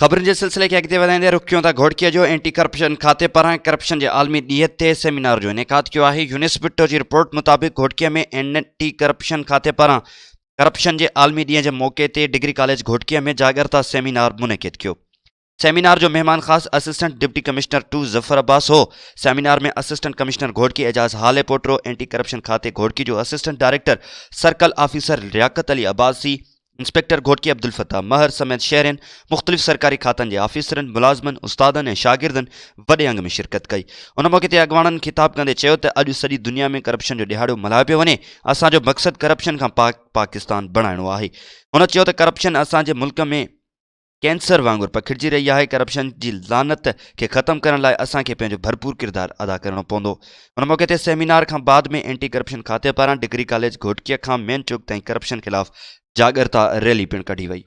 خبرن جي سلسلي کي اڳتي وڌائيندي رخ ڪيون ٿا گهوٽڪيء جو اينٽي ڪرپشن کاتي پاران ڪرپشن جي عالمي ڏينهن تي سيمينار جو انعقاد ڪيو آهي يونس ڀٽو جي رپورٽ مطابق گهوٽڪيء ۾ اينٽي ڪرپشن کاتي پاران ڪرپشن جي عالمي ڏينهن جي موقعي تي ڊگري ڪاليج گهوٽڪيء ۾ جاڳرتا سيمينار منعقد ڪيو سيمينار جو مهمان خاص assistant deputy commissioner 2 Zafar Abbas هو seminar ۾ assistant commissioner Ghotki Ejaz Halepoto anti corruption کاتي گهوٽڪي جو assistant director circle officer Liaquat Ali Abbasi inspector Ghotki Abdul Fattah Mehar سميت شهرين، مختلف سرڪاري کاتن جي آفيسرن، ملازمن، استادن ۽ شاگردن وڏي انگ ۾ شرڪت ڪئي. ان موقعي تي اڳواڻن خطاب ڪندي چيو ته اڄ سڄي دنيا ۾ ڪرپشن جو ڏهاڙو ملهايو پيو وڃي، اسان جو مقصد ڪرپشن کان پاڪ پاڪستان بڻائڻو آهي. هن چيو ته ڪرپشن اسان جي ملڪ ۾ ڪينسر وانگر پکڙجي رهي آهي، ڪرپشن جي لعنت کي ختم ڪرڻ لاء اسان کي پنهنجو ڀرپور ڪردار ادا ڪرڻو پوندو. ان موقعي تي سيمينار کان بعد ۾ اينٽي ڪرپشن کاتي پاران ڊگري ڪاليج گهوٽڪيء کان مين چوڪ تائين ڪرپشن خلاف جاڳرتا ريلي پڻ ڪڍي وئي.